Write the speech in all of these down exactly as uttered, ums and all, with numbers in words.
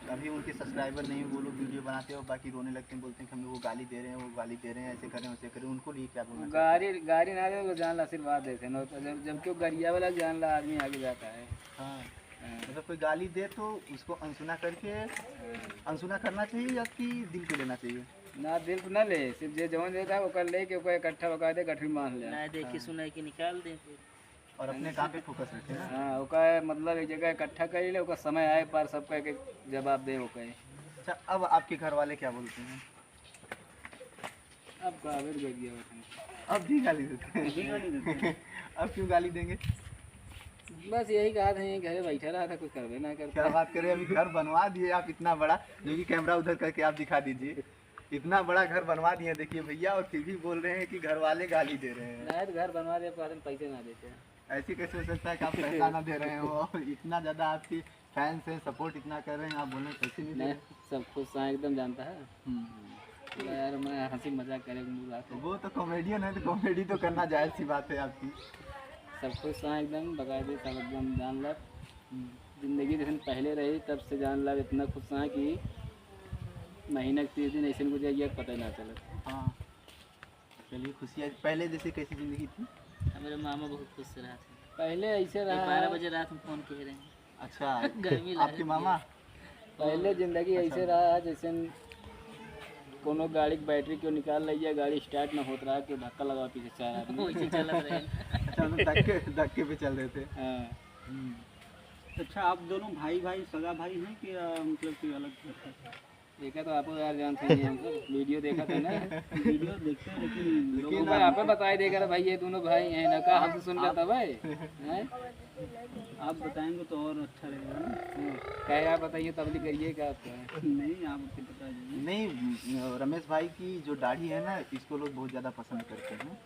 अभी उनके सब्सक्राइबर नहीं, वो लोग वीडियो बनाते हैं और बाकी रोने लगते हैं, बोलते हैं कि हम लोग को गाली दे रहे हैं, वो गाली दे रहे हैं, ऐसे कर रहे हैं, वैसे कर रहे हैं, उनको लिए क्या बोलना चाहेंगे? गाली, गाली ना दे, वो जान ला आशीर्वाद देते हैं। जब, जब क्यों गरिया वाला जान ला आदमी आगे जाता है। हाँ। हाँ। मतलब कोई गाली दे तो उसको अनसुना करके, अनसुना करना चाहिए या कि दिल पे लेना चाहिए? ना, दिल पे ना ले, सिर्फ जे जवन देता है, ओकर लेके ओकर इकट्ठा ओकर दे, गठरी मान ले। ना देखे हाँ। सुनाई के निकाल दे फिर। और अपने काम पे फोकस रखे ना। हाँ, ओकर मतलब एक जगह इकट्ठा कर ले, ओकर समय आए पर सबका एक एक जवाब दे ओकर। अच्छा, अब आपके घर वाले क्या बोलते हैं? अब का, अब गरिया होते हैं। अब भी गाली देते हैं। अब भी गाली देते हैं। अब क्यों गाली देंगे? बस यही कहा था, यहीं घरे बैठा रहा था, कुछ करबे ना करता। क्या बात करें, अभी घर बनवा दिए आप इतना बड़ा, जो कि कैमरा उधर करके आप दिखा दीजिए। इतना बड़ा घर बनवा दिए, देखिए भैया, और फिर भी बोल रहे हैं कि घर वाले गाली दे रहे हैं। नहीं तो घर बनवा दे, पर हम पैसे ना देते। ऐसे कैसे हो सकता है कि आप पैसा ना दे रहे हो? इतना ज़्यादा आपके फैंस हैं, सपोर्ट इतना कर रहे हैं, आप बोल रहे हैं पैसे नहीं दे नहीं, रहे? सब खुश हैं एकदम, जानता है। हम्म। तो यार, मैं हंसी मजाक करे के मूड रहा था। वो तो कॉमेडियन है, तो कॉमेडी तो करना जायज़ सी बात है आपकी। सब खुश हैं एकदम, बकायदे सब एकदम जान ला। हम्म। जिंदगी जैसे पहले रही, तब से जान ला इतना खुश हैं कि महीना के तीस दिन ऐसे गुजर गया, पता ही ना चला। हाँ। चलिए, खुशी है। पहले जैसे कैसी जिंदगी थी? अब मेरे मामा बहुत खुश रहा था। पहले ऐसे ये रहा बारह है। बजे रात में फोन किए रहे हैं। अच्छा, गर्मी आपके लागत मामा? है। पहले जिंदगी अच्छा। ऐसे रहा है, जैसे कोनो गाड़ी के बैटरी क्यों निकाल लिया, गाड़ी स्टार्ट ना होत रहा, क्यों धक्का लगा पीछे चार आदमी। वैसे चलत रहे। अच्छा, मतलब धक्के, धक्के पे चल रहे थे। हाँ। हम्म। अच्छा, आप दोनों भाई भाई, सगा भाई हैं कि, आ, मतलब कि अलग घर का? देखा तो आपको यार, जानते हैं हमको, वीडियो देखा था ना। वीडियो देखते हैं, लेकिन लेकिन लोगों को आप आपको बताई देगा ना भाई, ये दोनों भाई हैं ना, का हमसे सुन आप लेता भाई? हैं? आप बताएंगे तो और अच्छा लगेगा ना। हाँ, कहे आप बताइए, तबली करिए, क्या आपका है? नहीं, आप उसे बता दीजिए। नहीं, रमेश भाई की जो दाढ़ी है ना, इसको लोग बहुत ज़्यादा पसंद करते हैं।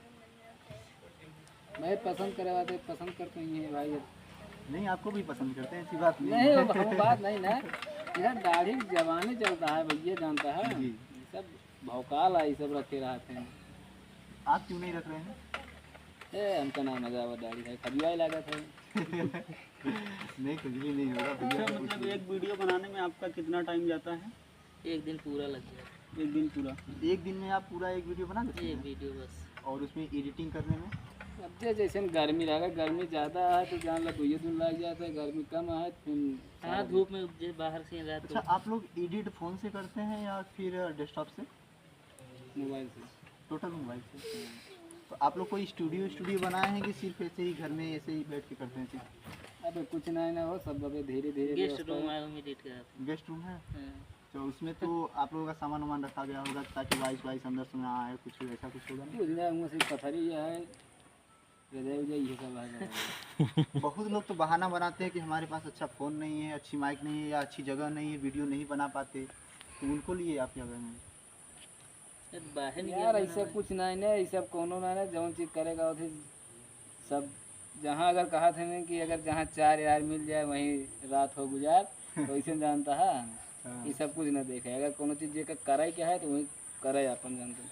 भाई, पसंद करे बात है, पसंद करते ही हैं भाई। नहीं, आपको भी पसंद करते हैं, ऐसी बात नहीं नहीं, है। वो, वो बात नहीं ना। इधर दाढ़ी जमाने चलता है भैया, जानता है। जी। ये सब भौकाल है, ये सब रखे रहते हैं। आप क्यों नहीं रख रहे हैं? ए, हमका ना मजा आवा दाढ़ी है, खजुआए लागत है। नहीं, कुछ भी नहीं होगा भैया, अच्छा, कुछ मतलब भी। एक वीडियो बनाने में आपका कितना टाइम जाता है? एक दिन पूरा लग गया। एक दिन पूरा? एक दिन में आप पूरा एक वीडियो बना लेते हैं? एक वीडियो बस। और उसमें एडिटिंग करने में? अब जे जैसे गर्मी रहा, गर्मी ज़्यादा है तो जान ला दुइये दिन लग जाता है, गर्मी कम है तो फिर हाँ, सारा धूप में जे बाहर से रात अच्छा, को। आप लोग एडिट फ़ोन से करते हैं या फिर डेस्कटॉप से? मोबाइल से। टोटल मोबाइल से। तो आप लोग कोई स्टूडियो, स्टूडियो बनाए हैं कि सिर्फ ऐसे ही घर में ऐसे ही बैठ के करते हैं चीज़? अबे कुछ नहीं ना हो, सब अबे धीरे धीरे गेस्ट व्यवस्था रूम है। आए, हम एडिट कराते हैं। गेस्ट रूम है? हाँ। तो उसमें तो आप लोगों का सामान वामान रखा गया होगा ताकि वॉइस, वॉइस अंदर से ना आए, कुछ ऐसा कुछ होगा ना? कुछ नहीं, वो सिर्फ पथरी है, रजाई उजाई, ये सब है। बहुत लोग तो बहाना बनाते हैं कि हमारे पास अच्छा फ़ोन नहीं है, अच्छी माइक नहीं है या अच्छी जगह नहीं है, वीडियो नहीं बना पाते, तो उनको लिए आप क्या कहेंगे? यार, बाहर निकल बाहर ऐसा कुछ नहीं ना, ये सब कोनो ना ना, जौन चीज करेगा उसे सब, जहाँ अगर कहा थे ना कि अगर जहाँ चार यार मिल जाए वहीं रात हो गुजार, तो ऐसे जानता है। हाँ। ये सब कुछ ना देखे, अगर कोनो चीज जेकर करे के है तो वही करे अपन, जानते हैं।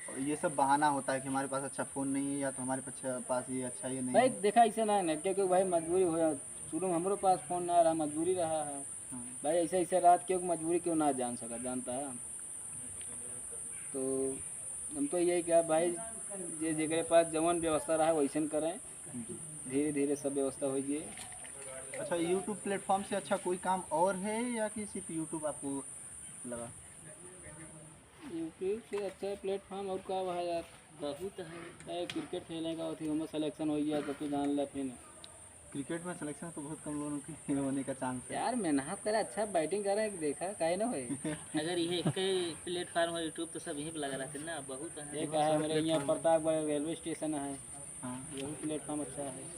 और ये सब बहाना होता है कि हमारे पास अच्छा फ़ोन नहीं है या तो हमारे पास, पास ये अच्छा ये नहीं भाई, है। देखा ऐसे ना है ना, क्योंकि भाई मजबूरी हो, शुरू में हमरो पास फ़ोन ना रहा, मजबूरी रहा है। हाँ। भाई ऐसे, ऐसे रात क्यों मजबूरी क्यों ना जान सका, जानता है। तो हम तो यही क्या भाई, जे जेकरे पास जवन व्यवस्था रहा वैसन करें, जी। धीरे धीरे सब व्यवस्था हो जाए। अच्छा, YouTube प्लेटफॉर्म से अच्छा कोई काम और है या कि सिर्फ YouTube आपको लगा? YouTube से अच्छा प्लेटफॉर्म और का बा यार? बहुत है। अरे, क्रिकेट खेले का होती, ओमे सिलेक्शन हो गया तो तू जान ले फिर। क्रिकेट में सिलेक्शन तो बहुत कम लोगों के होने का चांस है। यार, मेहनत करे, अच्छा बैटिंग करे, देखा, काहे ना होए? अगर ये एक ही प्लेटफॉर्म हो YouTube, तो सब यहीं पे लगा रहते ना, बहुत है। ये बहुत कहा है, सारे मेरे यहाँ प्लेटफॉर्म है। प्रतापगढ़ रेलवे स्टेशन है। हाँ। यही प्लेटफॉर्म अच्छा है।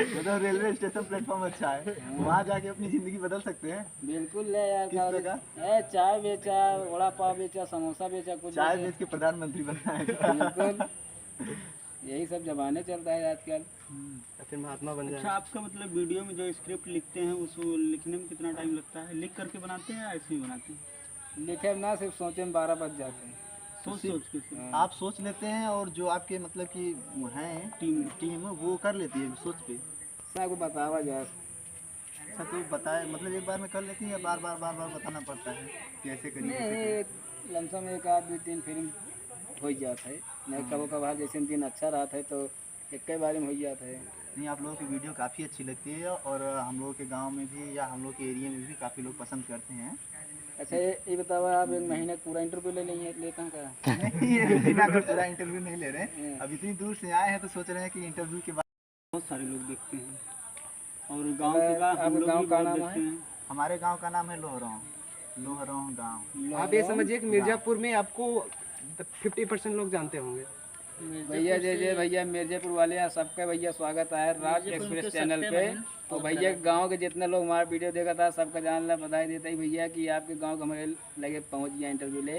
मतलब रेलवे स्टेशन प्लेटफॉर्म अच्छा है, हाँ। वहाँ जाके अपनी ज़िंदगी बदल सकते हैं। बिल्कुल ले यार, किस का प्रकार? ए, चाय बेचा, वड़ा पाव बेचा, समोसा बेचा, कुछ चाय बेचा। बेच के प्रधानमंत्री बनना है। बिल्कुल, यही सब जमाने चलता है आजकल। हम्म। या फिर महात्मा बन जाए। अच्छा, आपका मतलब वीडियो में जो स्क्रिप्ट लिखते हैं, उसको लिखने में कितना टाइम लगता है? लिख करके बनाते हैं या ऐसे ही बनाते हैं? लिखे में ना, सिर्फ सोचे में बारह बज जाते हैं। सोच, सोच के फिर। हाँ। आप सोच लेते हैं और जो आपके मतलब कि हैं टीम। टीम, वो कर लेती है सोच पे। सबको बतावा जाए। तो बताए, मतलब एक बार में कर लेती हैं या बार बार, बार बार बताना पड़ता है कि ऐसे करिए, नहीं, ऐसे करिए? एक लमसम एक आध दो तीन फिल्म हो ही जात है, नहीं हाँ। कबो कभार जैसे दिन अच्छा रहत है तो एक ही बारी में हो जात है। नहीं, आप लोगों की वीडियो काफ़ी अच्छी लगती है और हम लोगों के गांव में भी या हम लोग के एरिया में भी काफ़ी लोग पसंद करते हैं। अच्छा, ये, ये बताओ, आप एक महीने का पूरा इंटरव्यू ले लेंगे, लेते हैं क्या? नहीं, ये बिना का पूरा इंटरव्यू नहीं ले रहे हैं। हाँ। अब इतनी दूर से आए हैं तो सोच रहे हैं कि इंटरव्यू के बाद बहुत सारे लोग देखते हैं और गाँव के अगर बाद हम आपके लोग गाँव भी का बहुत नाम देखते है? हैं। हमारे गाँव का नाम है लोहरौं, लोहरौं गाँव। आप ये लोहरौं समझिए कि गाँव। मिर्जापुर में आपको फिफ्टी परसेंट लोग जानते होंगे। भैया, जय जय भैया, मिर्जापुर वाले, आप सबका भैया स्वागत है राज मिर्जापुर एक्सप्रेस के चैनल सत्य पे। बहन तो और भैया, करण। गाँव के जितने लोग हमारा वीडियो देखा था, सबका जान ला, बधाई देते ही भैया कि आपके गाँव के हमारे लगे पहुँच गया इंटरव्यू ले।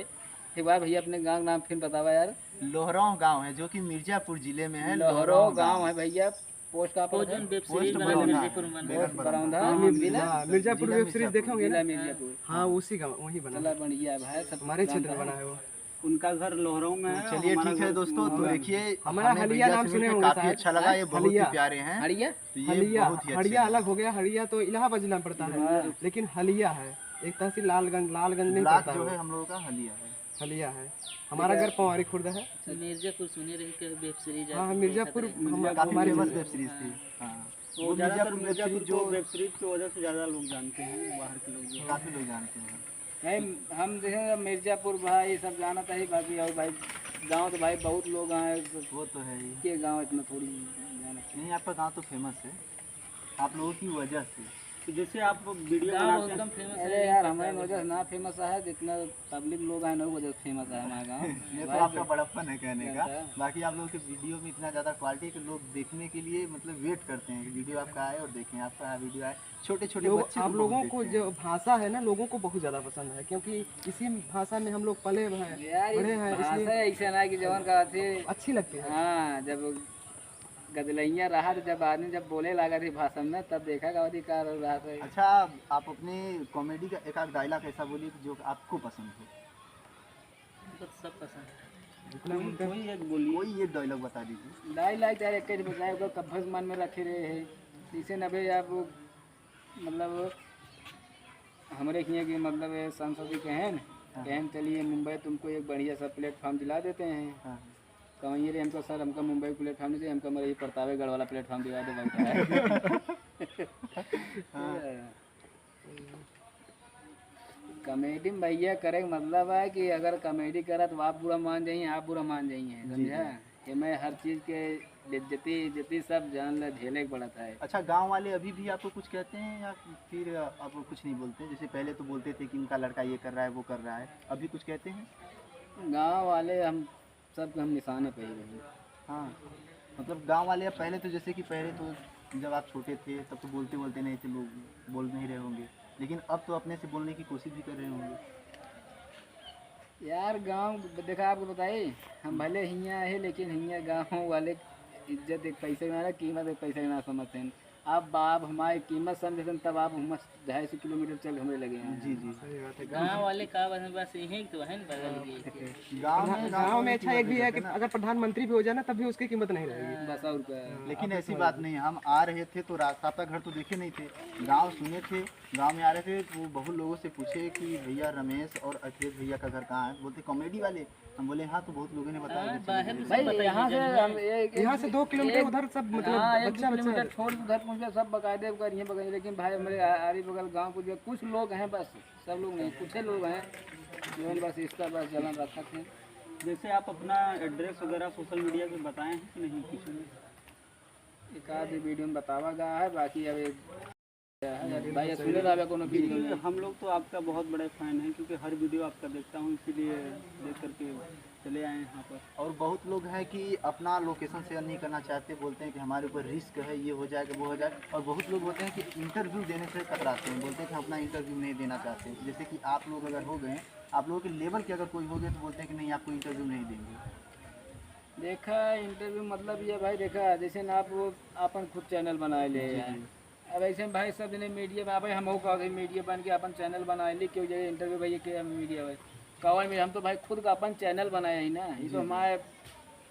एक बार भैया अपने गाँव का नाम फिर बतावा यार। लोहरौं गाँव है जो कि मिर्जापुर जिले में है। लोहरौं लोहरौं गाँव गाँव। है भैया। पोस्ट का पोस्ट पड़ता है? जोन वेब सीरीज पोस्ट बना बरौंधा। मिर्जापुर में। पोस्ट बरौंधा। बरौंधा। हाँ, मिर्जा-, जिला हाँ, मिर्जापुर जिला वेब सीरीज देखे मिर्जापुर। होंगे ना? जिला मिर्जापुर। हाँ, उसी गाँव, वहीं बना चला है। बढ़िया भाई, सब हमारे जानता क्षेत्र में है। बना है वो। उनका घर लोहरौं में तो है, चलिए, हमारा ठीक है घर दोस्तों, तो लोहरौं। देखिए, हमारा अपने हलिया भैया नाम से सुने मिलकर होंगे काफी शायद। अच्छा लगा, ये बहुत ही हलिया। प्यारे हैं। हलिया? तो ये हलिया, बहुत ही अच्छे हलिया हैं। अलग हो गया, हलिया तो इलाहाबाद जिला में पड़ता है, हाँ। लेकिन हलिया है, एक तहसील लालगंज, लालगंज नहीं ब्लॉक पड़ता जो वो। है हम लोगों का हलिया है। हलिया है, हमारा ठीक है। घर पवारी खुर्द है। मिर्जापुर सुने रहे कि वेब सीरीज हाँ, आप हाँ, देखत मिर्जापुर रहे। हम, मिर्जापुर हमारे फेमस क्षेत्र। वेब सीरीज थी। हाँ। हाँ। वो वो ज़्यादातर मिर्जापुर वेब मिर्जापुर सीरीज को जो वेब सीरीज की वजह से ज़्यादा लोग जानते हैं, बाहर के लोग जो काफ़ी लोग जानते हैं। नहीं, हम जैसे मिर्जापुर भाई सब जानत है, बाकी और भाई गाँव तो भाई बहुत लोग हैं, वो तो है ही। के गाँव इतना थोड़ी जानत है। नहीं, आपका गाँव तो फेमस है आप लोगों की वजह से। तो जैसे आप वीडियो गाँव बनाते हैं एकदम फेमस अरे है, यार, पता हमारे है। वजह से ना फेमस है, जितना पब्लिक लोग आए ना, वो वजह से फेमस है हमारा गाँव। ये तो भाई आपका जो बड़प्पन है कहने का। जानता है। बाकी आप लोगों के वीडियो में इतना ज़्यादा क्वालिटी है कि लोग देखने के लिए मतलब वेट करते हैं कि वीडियो आपका आए और देखें, आपका वीडियो आए। छोटे-छोटे लोग, बच्चे आप को बहुत लोगों को देखते हैं। जो भाषा है ना, लोगों को बहुत ज़्यादा पसंद है, क्योंकि इसी भाषा में हम लोग पले हैं, यार, बड़े हैं, भाषा इसलिए ऐसा ना कि जवन का अच्छे अच्छी लगती है। हाँ, जब गदलैया रहा तो जब आदमी जब बोले लगा थी भाषण में, तब देखा का अधिकार हो रहा था। अच्छा, आप अपनी कॉमेडी का एक आध डायलॉग ऐसा बोलिए कि जो आपको पसंद हो। मतलब सब पसंद है। जितना कोई, उनका कोई एक बोलिए। कोई एक डायलॉग बता दीजिए। डायलॉग यार एक ही बताए, ओकर कब्बस मन में रखे रहे है। जैसे न भाई आप वो, मतलब, हमरे हियाँ के, मतलब, ये सांसद जी कहें न, हाँ। कहें, "चलिए मुंबई तुमको एक बढ़िया सा प्लेटफॉर्म दिला देते हैं।" हाँ। कहें, "रे, हमको सर, हमका मुंबई प्लेटफॉर्म नहीं दे, हमका हमारे ये प्रतापगढ़ वाला प्लेटफॉर्म दिला दे, बहुत है।" हाँ। कॉमेडी में भैया करे के मतलब है कि अगर कॉमेडी करा तो आप बुरा मान जाइए, आप बुरा मान जाइए, जी, समझा? जी। ये मैं हर चीज के बेइज्जती, इज्जती सब जान ले झेले के पड़त है। अच्छा, गाँव वाले अभी भी आपको कुछ कहते हैं या फिर आपको कुछ नहीं बोलते? जैसे पहले तो बोलते थे कि उनका लड़का ये कर रहा है, वो कर रहा है, अभी कुछ कहते हैं? गाँव वाले हम सबके हम निशाने पे ही रहे। हाँ, मतलब गाँव वाले अब पहले तो, जैसे कि पहले तो जब आप छोटे थे तब तो बोलते बोलते नहीं थे, लोग बोल नहीं रहे होंगे, लेकिन अब तो अपने से बोलने की कोशिश भी कर रहे होंगे। यार गाँव, देखा आपको बताई, हम भले हियाँ है लेकिन हियाँ गाँव वाले इज्जत एक पैसे में ना, कीमत एक पैसे में ना समझते हैं। अब आप हमारी कीमत समझते हैं, तब आप हम ढाई सौ किलोमीटर चल हमरे लगे हैं। जी, जी। सही बात है। गाँव वाले का बस, बस यहीं तो है ना, बगल के। गाँव में, गाँव में अच्छा एक भी है कि अगर प्रधानमंत्री भी हो जाए ना, तब भी उसकी कीमत नहीं रहेगी। बस और क्या। हाँ, लेकिन ऐसी बात नहीं, हम आ रहे थे तो रास्ता का घर तो देखे नहीं थे, गाँव सुने थे, गाँव में आ रहे थे तो बहुत लोगों से पूछे कि भैया रमेश और अखिलेश भैया का घर कहाँ है, बोलते कॉमेडी वाले। हम बोले, "हाँ।" तो बहुत लोगों ने बताया हाँ, कि बाहर चलिए। से भाई, बताइए, यहाँ से जानिए। हम एक, यहाँ से दो किलोमीटर एक, उधर सब, मतलब, हाँ, एक बच्चा, दो बच्चा किलोमीटर है। छोड़ के उधर पहुँचा, सब बकायदे कर, यहाँ बकायदे। लेकिन भाई, हमारे आ-, आरी बगल गाँव को जो कुछ लोग हैं, बस सब लोग नहीं, कुछ ही लोग हैं, जो बस इसका बस जलन रखत हैं। जैसे आप अपना एड्रेस वगैरह सोशल मीडिया पे बताए हैं कि नहीं, किसी ने? एक आध वीडियो में बतावा गया है, बाकी अब एक भाई, सुने रहबे कोनो जी, वीडियो में। हम लोग तो आपका बहुत बड़े फैन हैं, क्योंकि हर वीडियो आपका देखता हूँ, इसीलिए देख करके चले आए हैं यहाँ पर। और बहुत लोग हैं कि अपना लोकेशन शेयर नहीं करना चाहते, बोलते हैं कि हमारे ऊपर रिस्क है, ये हो जाएगा, वो हो जाएगा। और बहुत लोग होते हैं कि इंटरव्यू देने से कतराते हैं, बोलते हैं कि हम अपना इंटरव्यू नहीं देना चाहते। जैसे कि आप लोग अगर हो गए, आप लोगों के लेवल के अगर कोई हो गए तो बोलते हैं कि नहीं, आपको इंटरव्यू नहीं देंगे। देखा, इंटरव्यू मतलब ये भाई, देखा, जैसे ना आप वो अपन खुद चैनल बनाए ले जी, हैं। जी। अब ऐसे में भाई सब जने मीडिया में, अब हम हो कहा मीडिया बन के अपन चैनल बनाए ले, क्यों जगह इंटरव्यू भैया के हम मीडिया भाई। कवन में हम तो भाई खुद का अपन चैनल बनाए ही ना, ये जी, तो जी। हमारे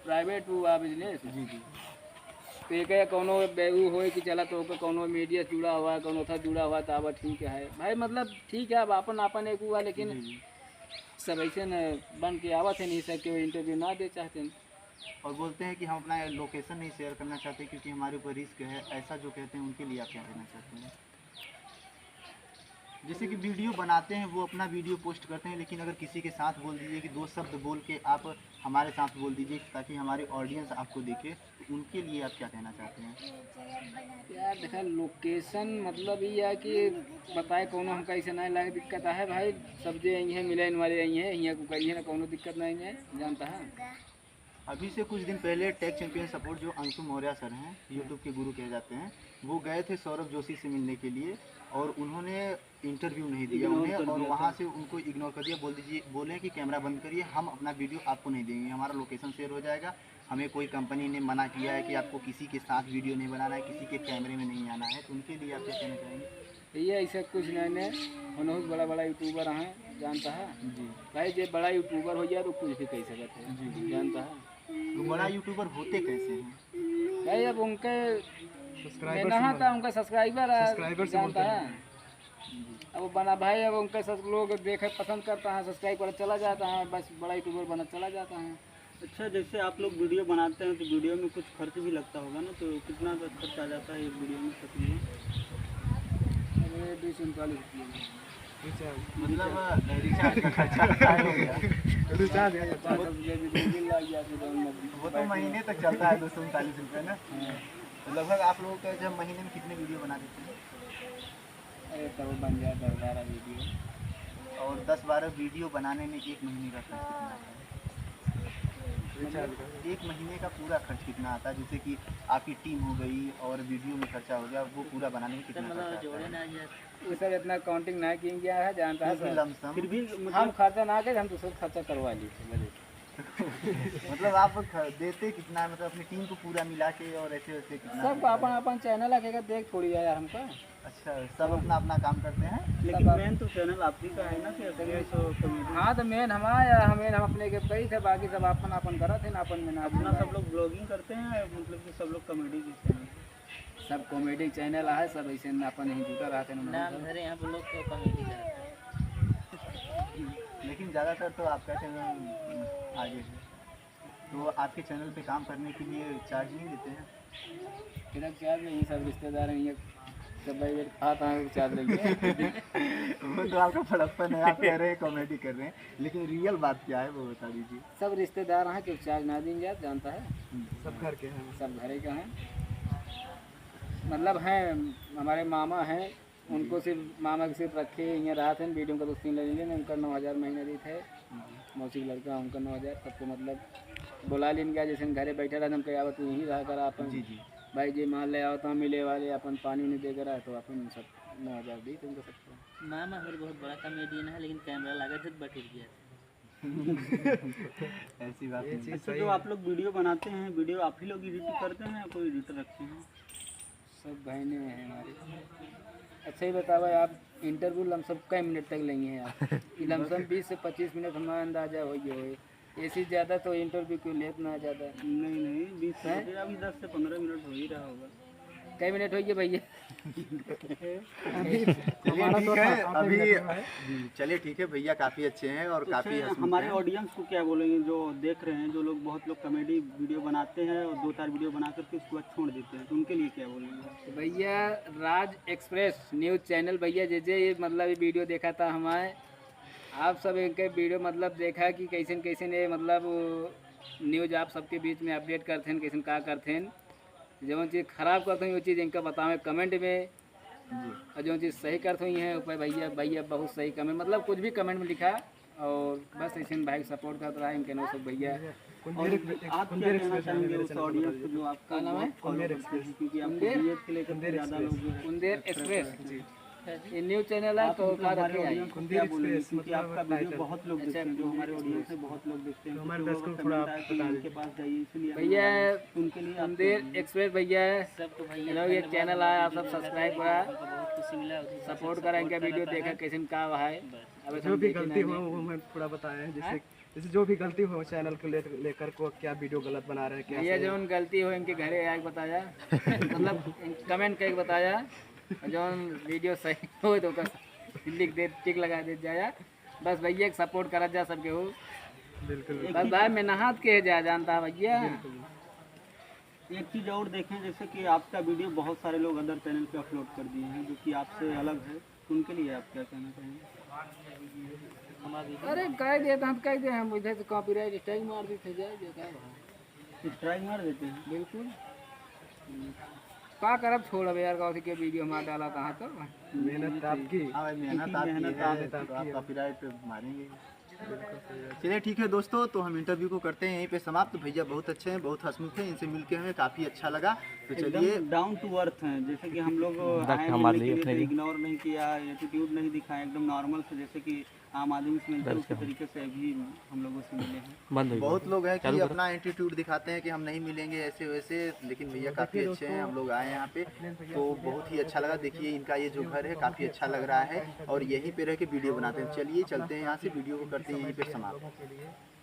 प्राइवेट हुआ बिजनेस। जी, जी। तो एक है कौनो बे-, ऊ होए कि चला तो ओकर कौनो मीडिया से जुड़ा हुआ है, कौनो था जुड़ा हुआ है, तो अब ठीक है भाई, मतलब ठीक है, अब आपन आपन एक हुआ, लेकिन जी, जी। सब ऐसे न बन के आवत है नहीं सर, कि वो इंटरव्यू ना दे चाहते हैं। और बोलते हैं कि हम अपना लोकेशन नहीं शेयर करना चाहते क्योंकि हमारे ऊपर रिस्क है, ऐसा जो कहते हैं उनके लिए आप क्या कहना चाहते हैं? जैसे कि वीडियो बनाते हैं, वो अपना वीडियो पोस्ट करते हैं, लेकिन अगर किसी के साथ बोल दीजिए कि दो शब्द बोल के आप हमारे साथ बोल दीजिए ताकि हमारे ऑडियंस आपको देखे, तो उनके लिए आप क्या कहना चाहते हैं? यार देखा, लोकेशन मतलब ये है कि बताए कौनो हमका ऐसे नहीं लगे दिक्कत है भाई, सब जे यहीं हैं, मिले वाले यहीं हैं, यहाँ को करिए ना, कौनो दिक्कत नहीं है, जानता है। अभी से कुछ दिन पहले टेक चैंपियन सपोर्ट, जो अंशु मौर्य सर हैं, यूट्यूब के गुरु कहे जाते हैं, वो गए थे सौरभ जोशी से मिलने के लिए और उन्होंने इंटरव्यू नहीं दिया इग्नोर उन्हें कर और दिया वहाँ था। से उनको इग्नोर कर दिया। बोल दीजिए, बोले कि कैमरा बंद करिए, हम अपना वीडियो आपको नहीं देंगे, हमारा लोकेशन शेयर हो जाएगा। हमें कोई कंपनी ने मना किया है कि आपको किसी के साथ वीडियो नहीं बनाना है, किसी के कैमरे में नहीं आना है, तो उनके लिए आप क्या कहना चाहेंगे? भैया ऐसा कुछ नहीं है, बहुत बड़ा बड़ा यूट्यूबर हैं, जानता है। जी। भाई जे बड़ा यूट्यूबर हो जाए तो कुछ भी कह सकते हैं, जी, जी। जानता है। तो बड़ा यूट्यूबर होते कैसे हैं? भाई अब उनके सब्सक्राइबर मेहनत से है, उनका सब्सक्राइबर है, सब्सक्राइबर से जानता बोलते है। हैं। अब वो बना भाई, अब उनका सब लोग देखे पसंद करता है, सब्सक्राइब कर चला जाता है, बस बड़ा यूट्यूबर बना चला जाता है। अच्छा, जैसे आप लोग वीडियो बनाते हैं तो वीडियो में कुछ खर्च भी लगता होगा ना, तो कितना तक खर्च आ जाता है एक वीडियो में तकरीबन? अरे बीस उनतालीस रुपये। रिचार्ज। मतलब, रिचार्ज का खर्चा है हो गया। रिचार्ज है। पाँच सौ रुपये भी बिल लग गया, फिर हम लोग वो तो महीने तक चलता है, दो सौ उनतालीस रुपये ना। हाँ। तो लगभग आप लोगों का जब महीने में कितने वीडियो बना देते हैं? अरे, तब बन जाए दस बारह वीडियो। और दस बारह वीडियो बनाने में एक महीने का खर्च कितना आता है? रिचार्ज का। एक महीने का पूरा खर्च कितना आता है? जैसे कि आपकी टीम हो गई और वीडियो में खर्चा हो गया, वो पूरा बनाने में कितना मतलब खर्चा आता है? जोड़े ना यार। ये सब इतना काउंटिंग ना किया गया है, जानता है फिर भी सर। लमसम। फिर भी मतलब हम खर्चा ना करें, हम दूसरे खर्चा करवा ली थे, बजट। मतलब आप ख-, देते कितना है, मतलब अपनी टीम को पूरा मिला के और ऐसे वैसे कितना सबको होता है? अपन अपन चैनल आके देख थोड़ी है यार हमका। अच्छा, सब अपना अपना काम करते हैं। लेकिन सब आप मेन तो चैनल आप ही का है ना, कि अखिलेश और कॉमेडी? हाँ, तो मेन हमारा यार, हमें हम अपने के कही थे, बाकी सब अपन अपन करत है ना, अपन में ना अपना सब लोग ब्लॉगिंग करते हैं, मतलब कि सब लोग कॉमेडी की चैनल? सब कॉमेडी चैनल है, सब ऐसे में अपन ही जुटा रहते हैं, नाम धरे यहाँ पे लोग तो कॉमेडी करते हैं। लेकिन ज़्यादातर तो आपका चैनल आगे है। तो आपके चैनल पे काम करने के लिए चार्ज नहीं लेते हैं? किधर चार्ज नहीं, सब रिश्तेदार हैं, ये सब भाई वेट खाता है, चार्ज लेंगे। वो तो आपका बड़प्पन है, आप कह रहे हैं कॉमेडी कर रहे हैं, लेकिन रियल बात क्या है वो बता दीजिए। सब रिश्तेदार हैं, क्यों चार्ज ना देंगे आप, जानता है? हम्म। सब घर के हैं। सब घरे के हैं, मतलब हैं, हमारे मामा हैं, उनको सिर्फ मामा के सिर्फ रखे, यहाँ रहत हैं, वीडियो का दो तीन ले लेंगे, उनका नौ हज़ार महीना देत है, मौसी के लड़का, उनका नौ हज़ार, सबको मतलब बोला लेन गया, जैसे घरे बैठे रहते, हम कहे, "अब तू यहीं रहा करा अपन।" जी, जी। भाई जी, मान ले आओ तो हम मिले वाले, अपन पानी उनी दे के रहा, तो अपन सब नौ हज़ार दी तुमको सबको। मामा हमारे बहुत बड़ा कॉमेडियन है, लेकिन कैमरा लगा थे तो बैठ गया। ऐसी बात ये नहीं। चीज़ अच्छा, सही जो है। आप लोग वीडियो बनाते हैं, वीडियो आप ही लोग एडिट करते हैं या कोई एडिटर रखते हैं? सब बहने हैं हमारे। अच्छा, ये बताओ, आप इंटरव्यू लमसम कै मिनट तक लेंगे आप? ये लमसम बीस से पच्चीस मिनट हमारा अंदाजा हो गया होए। ऐसे ज़्यादा तो इंटरव्यू क्यों लेत ना ज़्यादा? नहीं, नहीं, बीस से हैं? पच्चीस, अभी दस से पन्द्रह मिनट हो ही रहा होगा। कै मिनट हो गए भैया? अभी चलिए, हमारा ठीक तो है, काफी अभी, लगा है। जी, चलिए, ठीक है, भैया काफी अच्छे हैं और कुछ काफी हंसमुख हमारे हैं। ऑडियंस को क्या बोलेंगे जो देख रहे हैं, जो लोग, बहुत लोग कॉमेडी वीडियो बनाते हैं और दो चार वीडियो बना करके उसके बाद छोड़ देते हैं, तो उनके लिए क्या बोलेंगे? तो भैया, राज एक्सप्रेस न्यूज़ चैनल, भैया जे जे ये, मतलब, ये वीडियो देखा था हमारे, आप सब इनके वीडियो, मतलब, देखा कि कैसन कैसन ये, मतलब, न्यूज़ आप सबके बीच में अपडेट करते हैं, कैसन का करते हैं। जौन चीज़ खराब करते हैं, वो चीज़ इनका बतावें कमेंट में। जी। और जौन चीज़ सही करते हुई हैं, ऊपर भैया, भैया बहुत सही कमेंट, मतलब, कुछ भी कमेंट में लिखा, और बस ऐसे में भाई सपोर्ट करते रहा, इनके नाम से भैया। और आप क्या कहना चाहेंगे उस ऑडियंस को जो आपका क्या नाम है? बहुत फॉलो करते हैं, क्योंकि आपको कुंदेर? बीएफ के लेकर के ज़्यादा लोग जो है कुंदेर एक्सप्रेस। जी। ये न्यू चैनल है, आप तो मतलब हमारे ऑडियंस को क्या बोलेंगे? क्योंकि आपका वीडियो बहुत लोग देखते हैं, जो हमारे ऑडियंस है, बहुत लोग देखते हैं, तो हमारे दर्शकों को थोड़ा कमेंट आया कि इनके पास जाइए, इसलिए भैया, उनके लिए आप कुंदेर एक्सप्रेस भैया है। सबको भैया लोग, एक चैनल आया, आप सब सब्सक्राइब करा, सपोर्ट करा, इनका वीडियो देखा, कैसे का है। अब जो भी गलती हुआ, वो मैं थोड़ा बताया है, जैसे जैसे जो भी गलती हो चैनल को ले, लेकर को, क्या वीडियो गलत बना रहे हैं, क्या ये सही? जौन गलती हो इनके घरे आके बताया, मतलब कमेंट करके बताया, और जौन वीडियो सही हो तो ओकर लिख दे, टिक लगा दे जाया। बस भैया के सपोर्ट करत जा सबके हो। बिल्कुल। बस भाई मेहनत के जा जानता है भैया। एक चीज़ और देखें, जैसे कि आपका वीडियो बहुत सारे लोग अदर चैनल पे अपलोड कर दिए हैं जो कि आपसे अलग है, तो उनके लिए आप क्या कहना चाहेंगे? अरे कह देते हम, कह दे हम इधर से कॉपीराइट स्ट्राइक मार देते जाए, जो क्या भाई? स्ट्राइक मार देते हैं। बिल्कुल। का करब, छोड़ अब यार, कौन के वीडियो हमारा डाला कहाँ तो। मेहनत आपकी। हाँ भाई, मेहनत आपकी मेहनत है, आपकी तो आप है। कॉपीराइट पे मारेंगे। चलिए ठीक है दोस्तों, तो हम इंटरव्यू को करते हैं यहीं पे समाप्त। भैया बहुत अच्छे हैं, बहुत हंसमुख हैं, इनसे मिलके हमें काफ़ी अच्छा लगा। तो चलिए, एकदम डाउन टू अर्थ हैं, जैसे कि हम लोग आए हैं हमारे मिलने लिए के लिए अपने तो लिए। इग्नोर नहीं किया, एटीट्यूड नहीं दिखाया, एकदम नॉर्मल से जैसे कि आम आदमी से मिलते हैं, उसी तरीके से अभी हम लोगों से मिले हैं। बंद हो गया। बहुत लोग हैं कि चालू करो। अपना एटीट्यूड दिखाते हैं कि हम नहीं मिलेंगे ऐसे वैसे, लेकिन भैया काफ़ी अच्छे हैं। हम लोग आए हैं यहाँ पे तो बहुत ही अच्छा लगा। देखिए इनका ये जो घर है काफ़ी अच्छा लग रहा है और यहीं पे रह के वीडियो बनाते हैं। चलिए चलते हैं यहाँ से, वीडियो को करते हैं यहीं पे समाप्त।